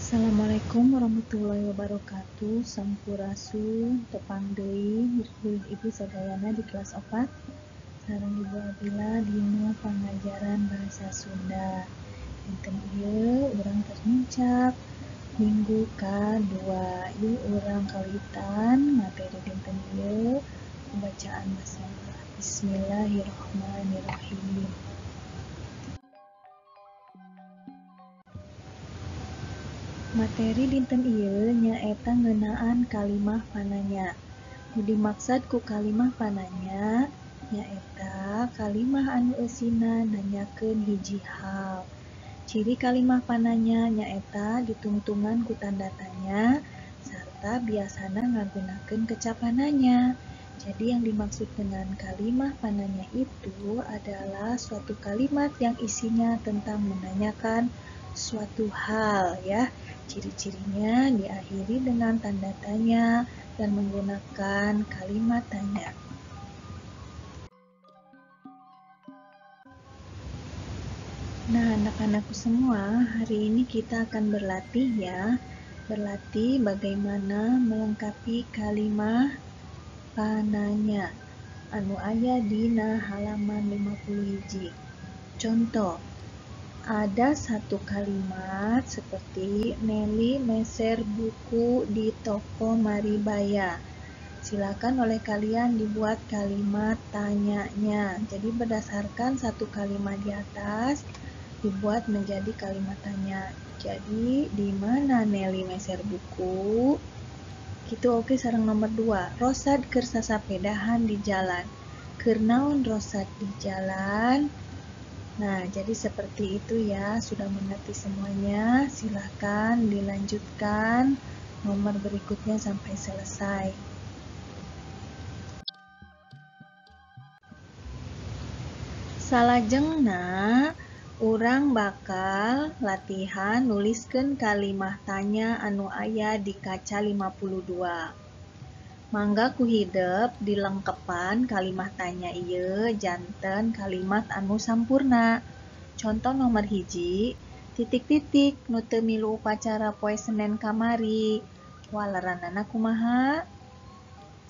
Assalamualaikum warahmatullahi wabarakatuh. Sampurasun, tepang deui murid ibu sadayana di kelas 4 sareng Ibu Abila dina pangajaran bahasa Sunda. Dinten ieu urang tos nincak minggu ka-2. Yuk urang kawitan materi dinten ieu pembacaan basmalah. Bismillahirrahmanirrahim. Materi dinten ieu nyaeta ngeunaan kalimah pananya. Nu dimaksud ku kalimah pananya nyaeta kalimah anu eusina nanyakeun hiji hal. Ciri kalimah pananya nyaeta ditungtungan ku tanda tanya sarta biasana ngagunakeun kecapananya. Jadi yang dimaksud dengan kalimah pananya itu adalah suatu kalimat yang isinya tentang menanyakan suatu hal ya. Ciri-cirinya diakhiri dengan tanda tanya dan menggunakan kalimat tanya. Nah, anak-anakku semua, hari ini kita akan berlatih ya. Berlatih bagaimana melengkapi kalimah pananya anu aya dina halaman 50 hiji. Contoh, ada satu kalimat seperti Nelly meser buku di toko Maribaya. Silakan oleh kalian dibuat kalimat tanyanya. Jadi berdasarkan satu kalimat di atas dibuat menjadi kalimat tanya. Jadi di mana Nelly meser buku? Gitu oke sareng nomor 2. Rosad keur sasapedahan di jalan. Keur naon Rosad di jalan? Nah, jadi seperti itu ya, sudah mengerti semuanya. Silahkan dilanjutkan nomor berikutnya sampai selesai. Salajengna, urang bakal latihan nuliskeun kalimah tanya anu aya di kaca 52. Mangga ku hidep dilengkepan kalimah tanya ieu janten kalimat anu sampurna. Contoh nomor 1, titik-titik nu teu milu upacara poe Senen kamari. Waleranana kumaha?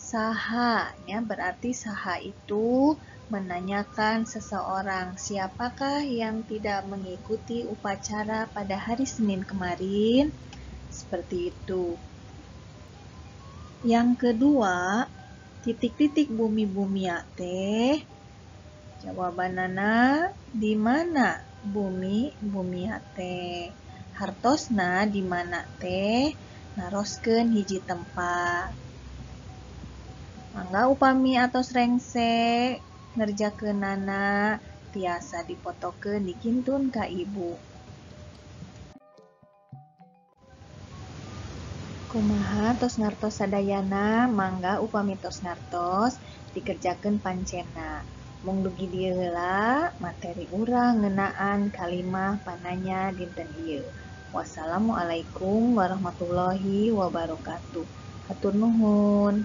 Saha, ya, berarti saha itu menanyakan seseorang, siapakah yang tidak mengikuti upacara pada hari Senin kemarin? Seperti itu. Yang kedua, titik-titik bumi-bumia teh. Jawabanana di mana bumi bumia teh? Hartosna di mana teh? Naroskeun hiji tempat. Mangga upami atos rengse ngerjakeunana tiasa dipotokeun dikintun ka ibu. Kumaha tos ngartos sadayana, mangga upami tos ngartos dikerjakeun pancena. Mung dugi dieu heula materi urang ngeunaan kalimah pananya dinten ieu. Wassalamualaikum warahmatullahi wabarakatuh. Hatur nuhun.